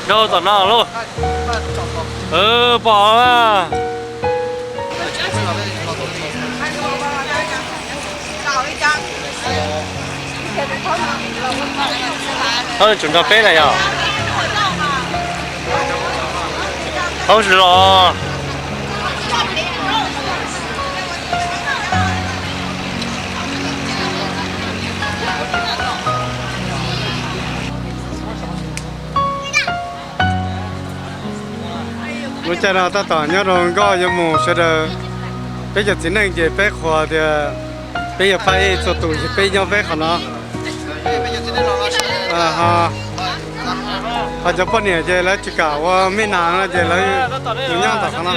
Nrau tom no lauj. Pom. Thaub tsum nrog peb na yog. Thaub sis los. Lub caij no tab tom nyob rau nkoj yuav mus sawv daws. Peb cov txiv neej ces peb qhuas tias peb yog phaj ej txhua tus ces peb nyob peb qhov no. Ho cov poj niam ces lawv tsis kam ua me nas no ces lawv mus nyob tom qhov no.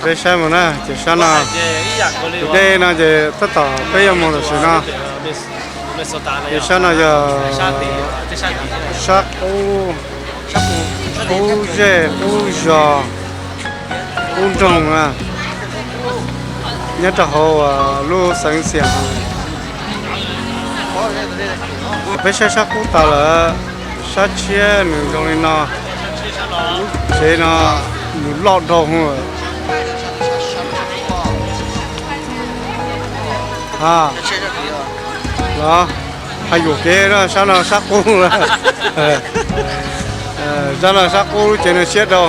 Peb saib mus na ces sab no, tus dej no ces tab tom peb yuav mus tam sim no. Ces sab no yog sab qub, qub zej qub zos, qub nroog na, nyob rau hauv lub xeev Xias. Peb saib sab qub tas lawm, sab tshiab nws zoo li no. Lub tsev no nws loj dhau lawm. Ha, los, hais yuam kev no, sab no sab qub. Sab no sab qub, lub tsev no siab dhau.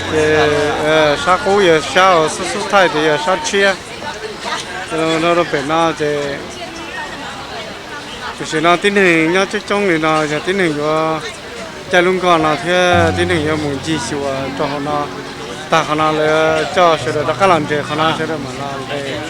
Ces sab qub yog sab uas xub xub thaij ces yog sab tshiab. No rau pem no ces tam sim no tib neeg nyob coob coob li no yog tib neeg yuav caij lub nkoj no thiab tib neeg yuav mus ncig xyuas rau hauv no. Tag qhov no lawv coj sawv daws rov qab los nres qhov no, sawv daws mam los nres.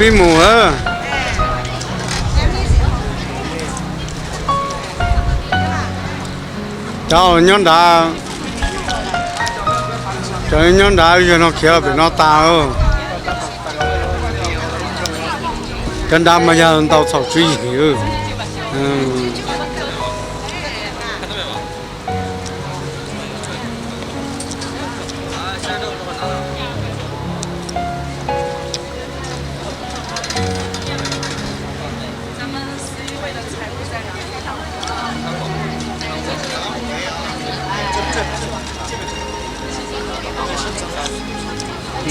Pib mus. Cov nyob nrad, cov nyob nrad yog no khiav pem no tas. Cov nrad mas yog ntaus txhaum tswv yim.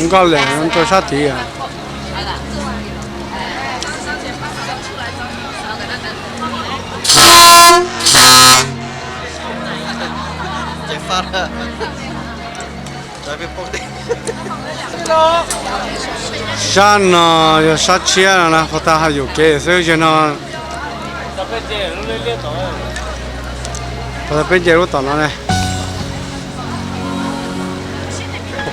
Nkoj liam rau sab tid. Sab no yog sab tshiab no na, qhov tas hais yuam kev xwb, yog no. Qhov tas peb nce lub tom no ne.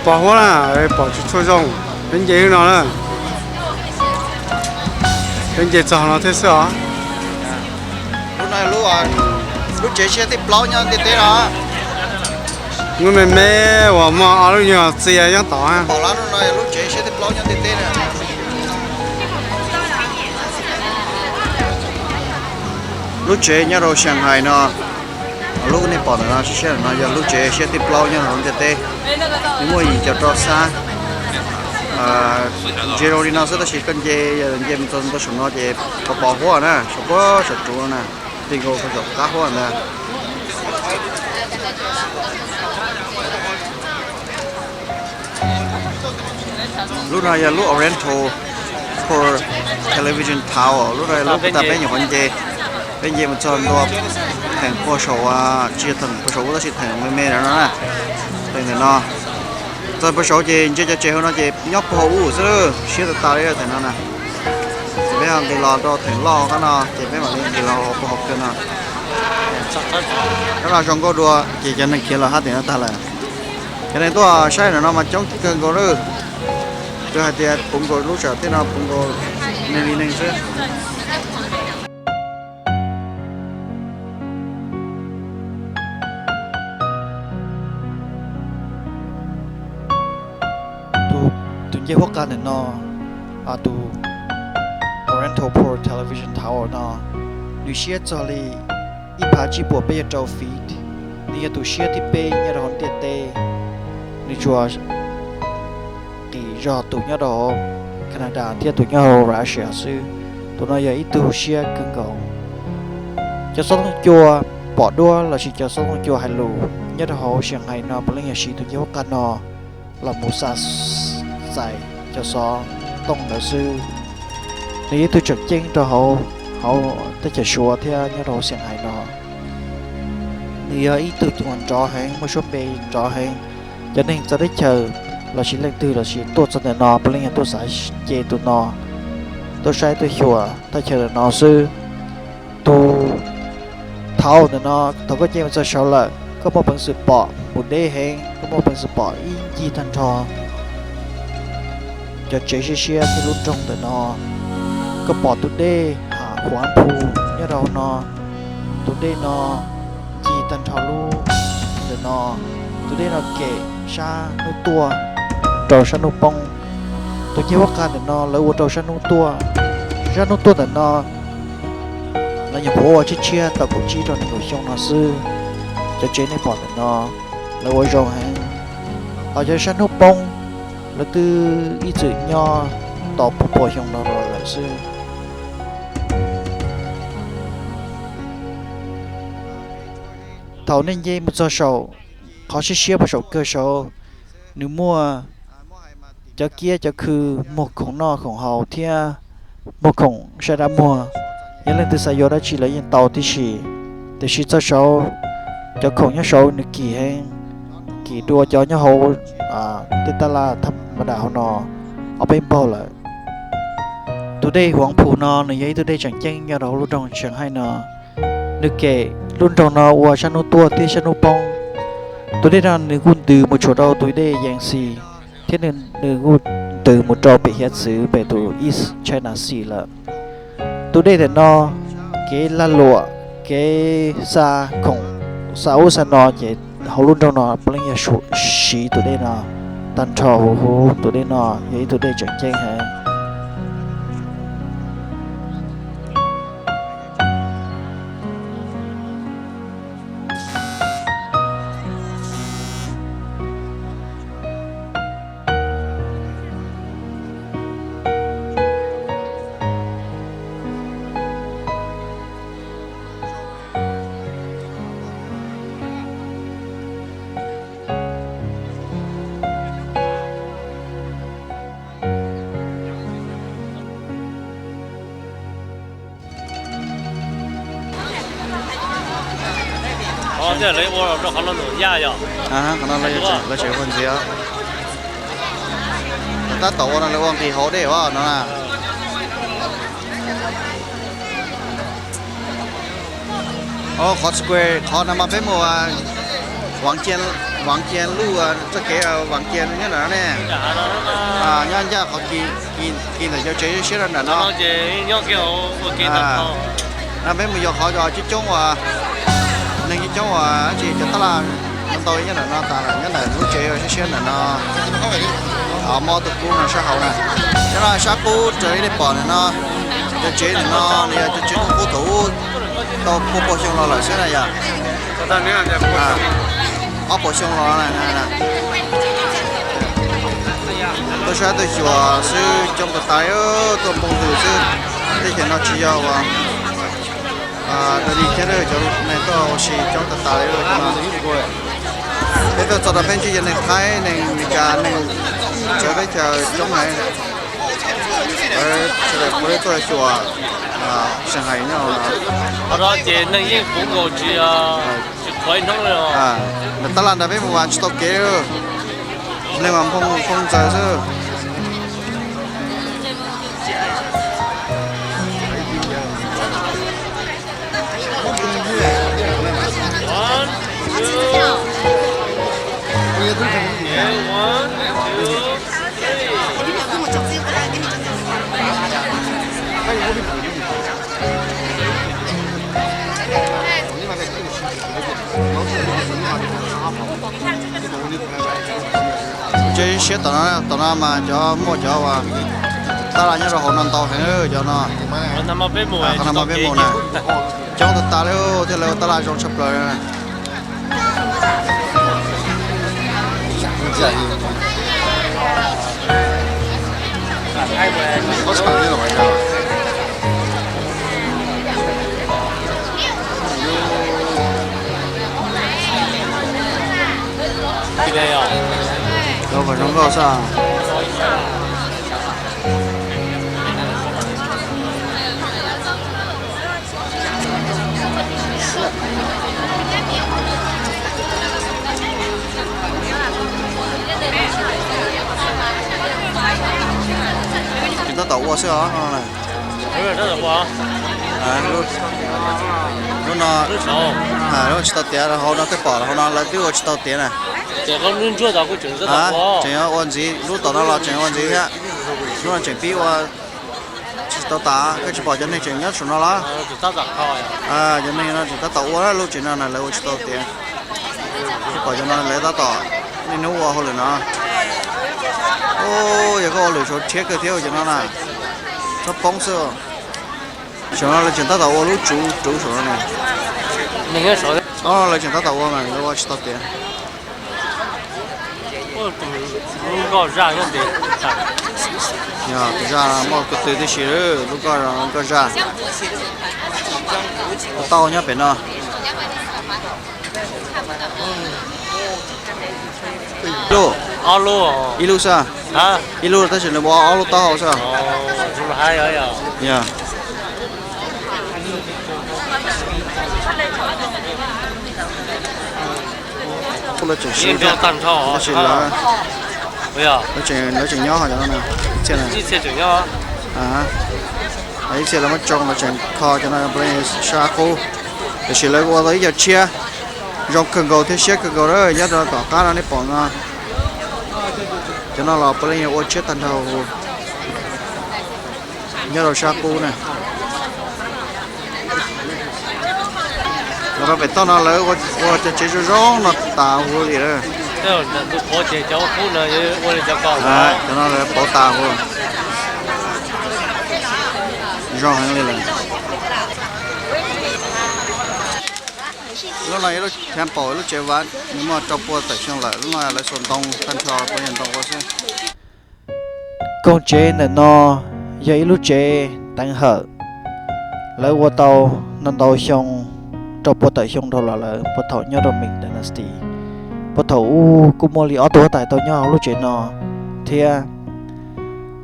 Pos huab na, pom tsis tshua zoo. Peb nce lub no na. Peb nce txog no thiab xwb os. Lub tsev siab thib plaub nyob ntiaj teb no. Lub me me uas muaj ob lub nyuag txia nyob tod. Lub tsev nyob rau Shanghai no, lub nej pom ntawm no siab no yog lub tsev siab thib plaub nyob rau ntiaj teb. Nws muaj yim caum rau xab. Ntsia zoo li no xwb tab sis koj nce, yog nce mus txog ntawm saum no ces pos pos huab na, saum puag saum tsuv no na, ti nkaus saum qab huab ntag. Lub no yog lub Oriental Pro Television Tower, lub no yog lub puag ta peb nyuam qhuav nce, peb nce mus txog ntua theem puag saum, tsis yog theem puag saum ub tab sis theem me me no na, theem ntawm no. Txog puag saud ces ntsia cov tsev hauv no ces nyob puag hauv ub xwb, siab tas tas li theem no na. Ces peb ho nqis los rau theem loj qab no ces peb mam li nqis los puag hauv kawg no. Qab no zoo nkauj dua ces cov neeg khiav los hab tias no tag lawm. Cov neeg tuaj saib ntawm no mas coob kawg nkaus lawm. Tsuas hais tias puv nkaus lub sij hawm thiab no puv nkaus neeg li neeg xwb. Tus ncej huab qa ntawm no, tus Oriental Pro Television Tower no, nws siab txog li ib phav tsib puas peb caug rau feet. Nws yog tus siab thib peb nyob rau hauv ntiaj teb. Nws tsuas qis zog tus nyob rau hauv Canada thiab tus nyob hauv Russia xwb. Tus no yog ib tug siab kawg nkaus. Cov xov tooj cua pom duab lossis cov xov tooj cua hais lus nyob rau hauv Shanghai no puav leej yog siv tus ncej huab qa no los mus xa txais cov xov tooj ntawd xwb. Nws yog ib tug tseem ceeb rau hauv, hauv teb chaws Suav thiab nyob rau hauv Shanghai no. Nws yog ib tug uas nrov heev, muaj suab npe nrov heev. Cov neeg txawv teb chaws lossis leej twg lossis tuaj txog ntawm no puav leej yog tuaj xav ce tus no, tuaj saib tuaj xyuas thaj chaw ntawm no xwb. Tus thaum ntawm no thaum koj nce mus txog saud lawm koj muaj peev xwm pom npus deb heev, koj muaj peev xwm pom ib ncig tag nrho cov tsev siab siab thiab lub nroog ntawm no. Koj pom tus dej Huav Phu nyob rau hauv no. Tus dej no ncig tag nrho lub ntawm no. Tus dej no kem sab hnub tuaj rau sab hnub poob. Tus ncej huab qa ntawm no lawv ua rau sab hnub tuaj. Sab hnub tuaj ntawm no lawv nyuam qhuav ua tshiab tshiab tau kaum tsib rau nees nkaum xyoo no xwb. Cov tsev nej pom ntawm no lawv ua zoo heev. Ho cov sab hnub poob lawv twb ib txwm nyob tau pua pua xyoo no los lawm xwb. Thaum nej nce mus txog saum qhov siab siab puag saum kawg saud, nws muaj cov kiab cov khw muag khoom noj khoom haus thiab muag khoom saib dab muag. Yog leej twg xav yuav dab tsi lawv yeej tau tib si. Tiam sis txog saud cov khoom nyob saud nws kim heev, kim dua cov nyob hauv tej taj laj thaj ma das hauv no ob peb npaug lawm. Tus dej Huav Phu no nws yog ib tug dej tseem ceeb nyob rau hauv lub nroog Shanghai no. Nws kem lub nroog no ua sab hnub tuaj thiab sab hnub poob. Tus dej no nws kuj ntws mus tshuam rau tus dej Yangtze thiab nws kuj ntws mus rau pem hiav txwv pem tus East China Sea lawm. Tus dej ntawm no kev lag luam, kev xa khoom, xa ub xa no ces hauv lub nroog no puav leej yog siv tus dej no tag nrho huv huv. Tus dej no yog ib tug dej tseem ceeb heev. Qhov no lawv ua ntxiv, tab tom ua no lawv ua nqis hauv dej no na. Qhov square qhov no mas peb mus Vav Cia Luj, txoj kev Vav Cia nyob ntawm no ne. Nyob ncaj qhov kis ntawm cov tsev siab rau ntawm no. No peb mus yog qhov coob coob uas neeg coob coob uas tsis cov taj laj ntau nyob ntawm no tas lawm, nyob ntawm lub tsev siab siab ntawm no. Mob tus kub no sab hauv na. Cov no sab qub raws li nej pom ntawm no, cov tsev ntawm no nws yog cov tsev qub qub thaum ub tau pua pua xyoo los lawm xwb na yom. Ob puas xyoo los tuaj saib tuaj xyuas xwb coob tas tas, tuaj npoo ntws xwb. Teb chaws no tsis yog uas dog dig thiab, cov neeg tuaj ua si coob tas tas li no. Peb tuaj txog rau peb ntsib cov neeg Thaib, neeg Meskas, neeg txawv teb chaws coob heev. Sawv daws puav leej tuaj xyuas Shanghai nyob no. Qhov no ces neeg yeej puv nkaus tsis, tsis qhuav ib hnub li. Tab laj ntawd peb mus mas tsis tau kev li, neeg mas nphoo nphoo ntxaws xwb. Ces siab tom no, tom no mas cov muaj cov uas tab laj nyob rau hauv no ntau heev cov no. Qhov no mas peb mus na, coob tas tas li thiaj li ua tab laj zoo tshaj plaws. Zoo nkauj xwb. Tseem tab tom ua xwb os no. Lub no, lub tsis tau tiav, hauv no twb pom hauv no lawv twb ua tsis tau tiav na. Tseem ua ntxiv, lub tom no los tseem ua ntxiv thiab. Lub no tseem pib ua tsis tau tas, koj tsis pom cov neeg tseem nyob saum no los? Cov neeg no tseem tab tom ua lub tsev no na, lawv ua tsis tau tiav. Tsis pom cov no lawv tab tom niaj hnub ua hauj lwm no. Yog koj ua lwm suav rhiab kawg thiab cov no na, txhob poob xwb. Saum no lawv tseem tab tom ua lub tsuv tsuv saum no ne. Lawv tseem tab tom ua mas lawv ua tsis tau tiav. Yog tus zaj muaj ko tw tib si, lub nkoj zaj. Tau nyob pem no. Lub, ib lub xwb. Ib lub tab sis nws muaj ob lub taub hau xwb. Yog. Lawv tseem siv thiab, tab sis lawv, lawv tseem nyob ho cov no, ib txhia lawv muab tsoo lawv tseem kho cov no sab qub. Tab sis lawv ua tau ib co tshiab zoo kawg nkaus thiab siab kawg nkaus nyob rau tom qab no nej pom no. Cov no los puav leej yog ua tshiab tag nrho huv nyob rau sab qub na. Los rau pem toj no lawv ua cov tsev zoo zoo no tas huv li lawm. Cov no lawv pauv tas huv. Zoo heev li lawm. Lub no yog lub temple, lub tsev vav, nws muaj rau pua tawm xyoo lawm. Lub no lawv xuas ntoo tag nrho, puav yog ntoo ua xwb. Koog tsev ntawm no yog ib lub tsev teev hawm. Lawv ua tau no ntau xyoo, rau pua tawm xyoo dhau los lawm, puag thaum nyob rau Ming Dynasty. Puag thaum ub kuj muaj li ob tug huab tais tau nyob hauv lub tsev no thiab.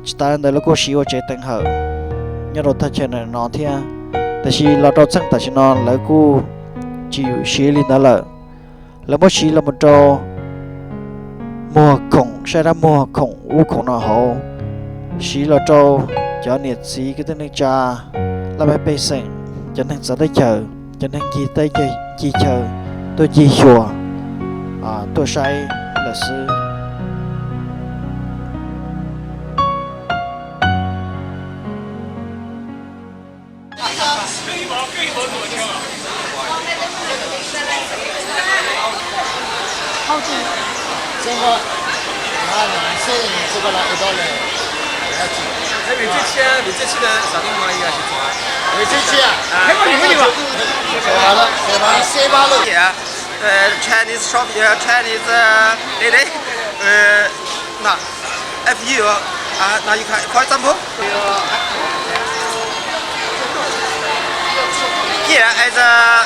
Tsis tas li ntawd lawv kuj siv ua tsev teev hawm nyob rau thaj chaw ntawm no thiab, tab sis los rau txheej tam sim no lawv kuj tsis siv li ntawd lawm. Lawv muab siv los mus rau muag khoom, saib dab muag khoom ub khoom no hauv, siv los rau cov niam txiv kwv tij neej tsa, laj mej pej xeem, cov neeg txawv teb chaws, cov neeg ncig teb ncig chaw tuaj ncig xyuas, tuaj saib lawm xwb. Chinese shop, yeah, Chinese, uh, lady. Uh, no, if you, uh, now you can, for example, here is a,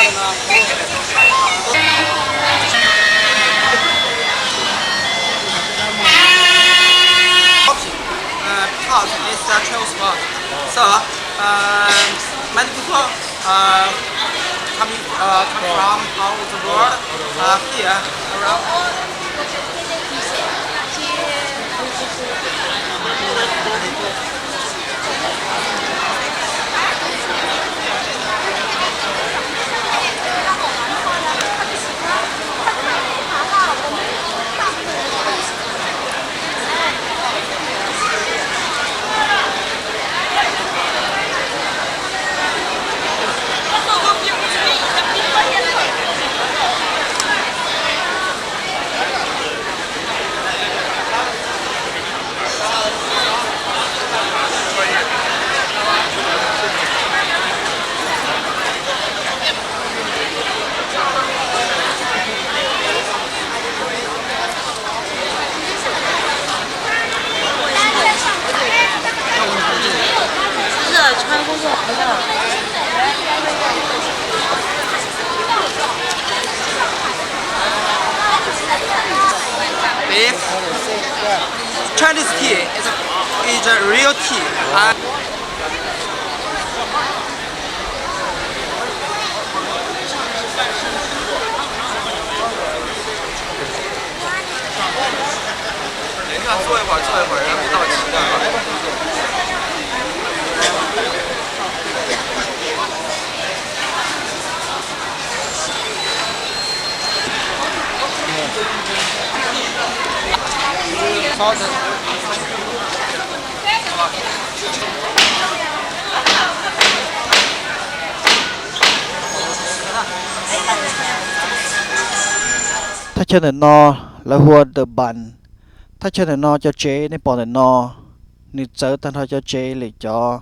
Uh, because it's a tourist spot. So, um, many people, uh, coming, uh, come from all over the world, uh, here around. เบฟ Chinese tea is a, is a real tea. Uh, 等一下，坐一会儿，坐一会儿，人没到齐呢。 Thaj chaw ntawm no lawv hu ua The Bund. Thaj chaw ntawm no cov tsev nej pom ntawm no, nws txawv tag nrho cov tsev li cov,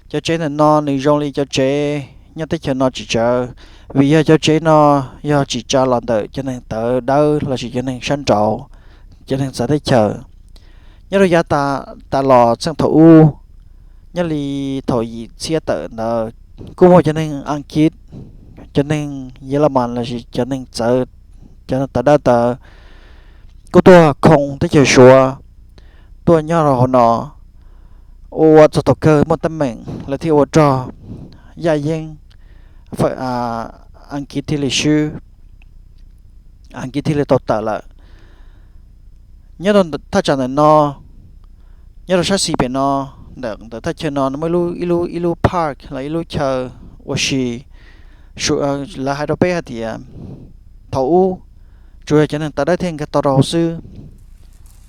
cov tsev ntawm no nws zoo li cov tsev nyob teb chaws no tsis tsawv, vim yog cov tsev no yog tsim tsa los ntawm cov neeg tawv dawb lossis cov neeg sab nraud, cov neeg txawv teb chaws. Nyob rau yav tas los txheej thaum ub, nyob li thaum yim txhiab tawm ntawd, kuj muaj cov neeg Askiv, cov neeg Yelemas lossis cov neeg txawv, cov neeg tawv dawb ntawd kuj tuaj khoo teb chaws Suav, tuaj nyob rau hauv no. Ua txog thaum kawg muaj teeb meem lawv thiaj ua rog yaj yeeb, Askiv thiaj li swb, Askiv thiaj li tau tawm lawm. Nyob rau thaj tsam ntawm no, nyob rau sab xis pem no, ntawm ntawm thaj chaw no muaj ib lub, ib lub, ib lub park los ib lub chaw ua si, lawv hais rau peb hais tias thaum ub tsuas yog cov neeg tawv dawb thiaj nkag tau rau hauv xwb.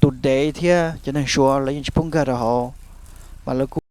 Tus dev thiab cov neeg Suav lawv yeej tsis pub nkag rau hauv, mas lawv kuj